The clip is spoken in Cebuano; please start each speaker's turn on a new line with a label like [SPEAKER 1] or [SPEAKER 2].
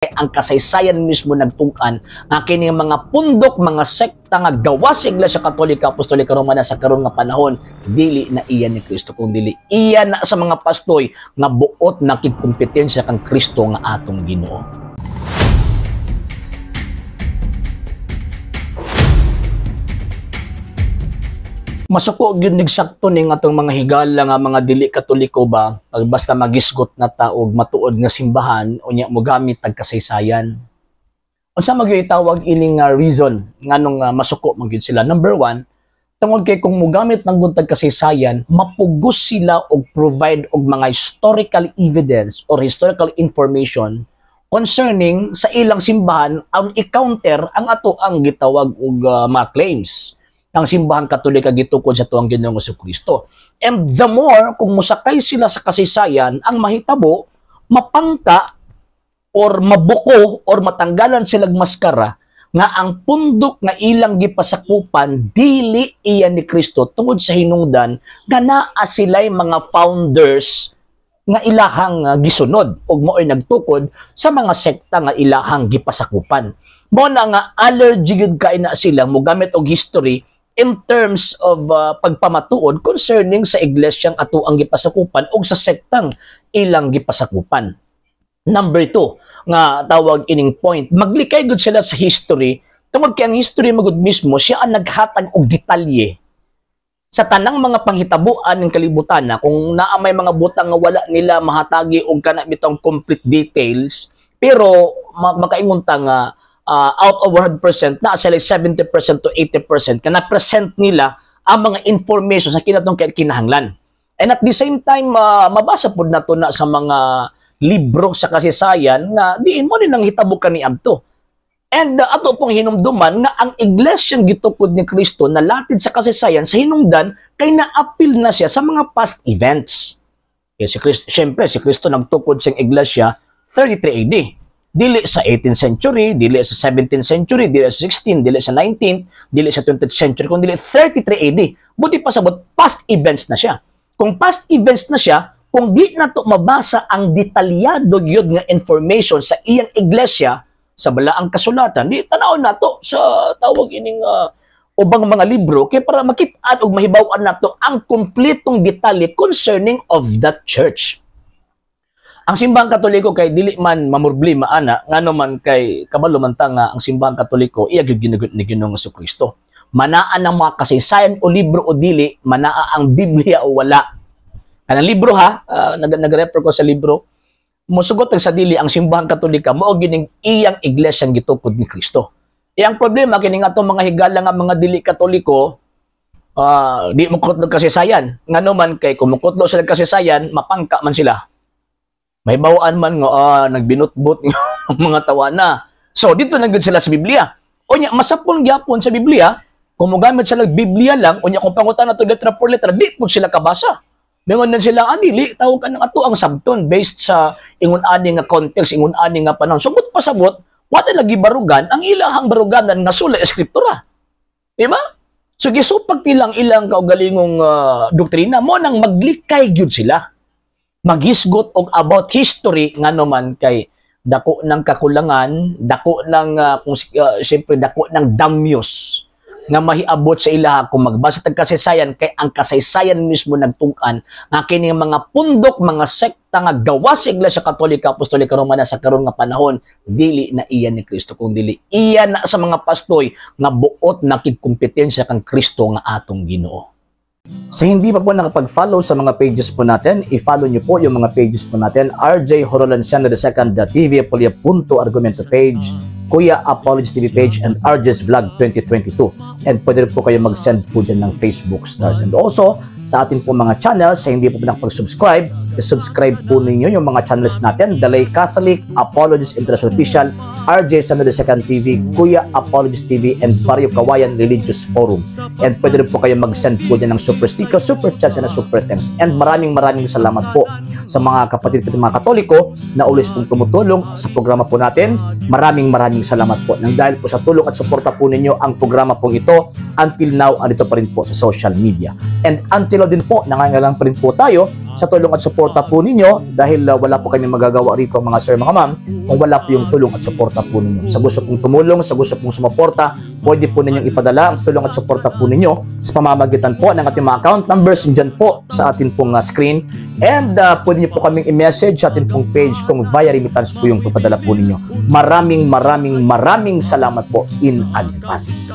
[SPEAKER 1] Ang kasaysayan mismo nagtug-an nga kini mga pundok, mga sekta nga gawas sa Iglesia Katolika Apostolika Romana sa karon nga panahon, dili na iya ni Kristo, kung dili iya na sa mga pastoy nga buot nakigkompetensya kang Kristo nga atong Ginoo. Masuko gyud nigsakto ning atong mga higala nga mga dili Katoliko ba, pag basta magisgot na ta og matuod nga simbahan, unya mogamit tag kasaysayan. Unsa man gyud itawag ining reason nganong masuko man gyud sila? Number one, tungod kay kung mogamit ng gud tag kasaysayan, mapugos sila og provide og mga historical evidence or historical information concerning sa ilang simbahan ang i-counter ang ato ang gitawag og mga claims ang Simbahang Katolika gitukod sa tuang Ginoong Kristo. And the more kung mosakay sila sa kasaysayan, ang mahitabo, mapangka or mabuko or matanggalan silag maskara nga ang pundok nga ilang gipasakupan dili iya ni Kristo, tungod sa hinungdan nga naa sila'y mga founders nga ilahang gisunod ug mao'y nagtukod sa mga sekta nga ilahang gipasakupan. Mao na nga allergy gyud kay na sila mogamit og history in terms of pagpamatuod concerning sa iglesyang ato ang gipasakupan o sa sektang ilang gipasakupan. Number two, nga tawag ining point, maglikay gud sila sa history tungod kay ang history magud mismo siya ang naghatag og detalye sa tanang mga panghitabuan ng kalibutan na kung naa may mga butang nga wala nila mahatagi og kana bitong complete details, pero makaingon ta nga out of 100% na sila 70% to 80% kana present nila ang mga information sa kinatong kinahanglan. And at the same time, mabasa pud nato na sa mga libro sa kasaysayan nga diin mo ni nang hitabo kaniadto. And ato pong hinumduman nga ang iglesyang gitukod ni Kristo na latid sa kasaysayan sa hinungdan kay naapil na siya sa mga past events. Kaya si Kristo, syempre si Kristo nagtukod sa iglesia 33 AD. Dili sa 18th century, dili sa 17th century, dili sa 16th, dili sa 19th, dili sa 20th century, kung dili 33 AD. Buti pa sabot, past events na siya. Kung past events na siya, kung di na to mabasa ang detalyado gyud nga information sa iyang iglesia sa balaang kasulatan, di tanaw na to sa tawag ining ubang mga libro kay para makit-an og mahibaw-an nato ang kumpletong detalye concerning of that church. Ang Simbahang Katoliko kay dili man mamroblema ana, ngano man kay kabalo man ta nga ang Simbahang Katoliko iya gyud ginagot ni Ginoong Kristo. Manaa ng mga kasaysayan o libro o dili, manaa ang Biblia o wala. Kanang libro ha, nag-refer ko sa libro, mosugot ang sa dili ang Simbahang Katolika mao gining iyang iglesyang gitukod ni Kristo. E ang problema kini nga atong mga higala nga mga dili Katoliko, di mo kutlo kasaysayan. Ngano man kay kung mukutlo sila kasaysayan, mapangka man sila. May bawaan man nga nagbinutbot mga tawana. So dito na gud sila sa Biblia. Unya masapon gyapon sa Biblia, kung mogamit sila Biblia lang, unya kung pangutan nato letra por letra, di pud sila kabasa. Mingon na sila, dili tawag ka ng ato ang sabton based sa ingon ani nga context, ingon ani nga panahon. Sumot pasabot, wala lagi barugan ang ilahang baruganan nga sula eskriptura. Di ba? So gisupag nilang ilang kaugalingong doktrina mo nang maglikay gyud sila. Maghisgot og about history ngano man kay dako ng kakulangan, dako ng kung siyempre dako ng damyos nga mahiabot sa ilaha kung magbasa tag kasaysayan, kay ang kasaysayan mismo nagtug-an nga kini mga pundok, mga sekta nga gawas sa Iglesia Katolika Apostolika Romana sa karon nga panahon, dili na iya ni Kristo, kung dili iya na sa mga pastoy nga buot nakigkompetensya kang Kristo nga atong Ginoo. Sa hindi pa po nakapag-follow sa mga pages po natin, i-follow nyo po yung mga pages po natin, RJ Horolanciano II, TV Apolia Punto Argumento page, Kuya Apologies TV page, and RJ's Vlog 2022. And pwede rin po kayo mag-send po dyan ng Facebook stars. And also, sa ating po mga channels, sa hindi po nakapag-subscribe, i-subscribe po ninyo yung mga channels natin, The Lay Catholic, Apologies International Official, RJ Sano II TV, Kuya Apologies TV, and Barrio Kawayan Religious Forum. And pwede rin po kayo mag-send po dyan ng super sticker, super chats, and super thanks. And maraming maraming salamat po sa mga kapatid ko mga Katoliko na always pong tumutulong sa programa po natin. Maraming maraming salamat po. Nang dahil po sa tulong at suporta po ninyo ang programa pong ito, until now, andito pa rin po sa social media. And until now din po, nangangailangan pa rin po tayo Sa tulong at suporta po ninyo dahil wala po kami magagawa rito, mga sir, mga ma'am, kung wala po yung tulong at suporta po ninyo. Sa gusto pong tumulong, sa gusto pong sumuporta, pwede po ninyong ipadala ang tulong at suporta po ninyo sa pamamagitan po ng ating mga account numbers dyan po sa atin pong screen. And pwede niyo po kaming i-message sa atin pong page kung via remittance po yung papadala po ninyo. Maraming maraming maraming salamat po in advance.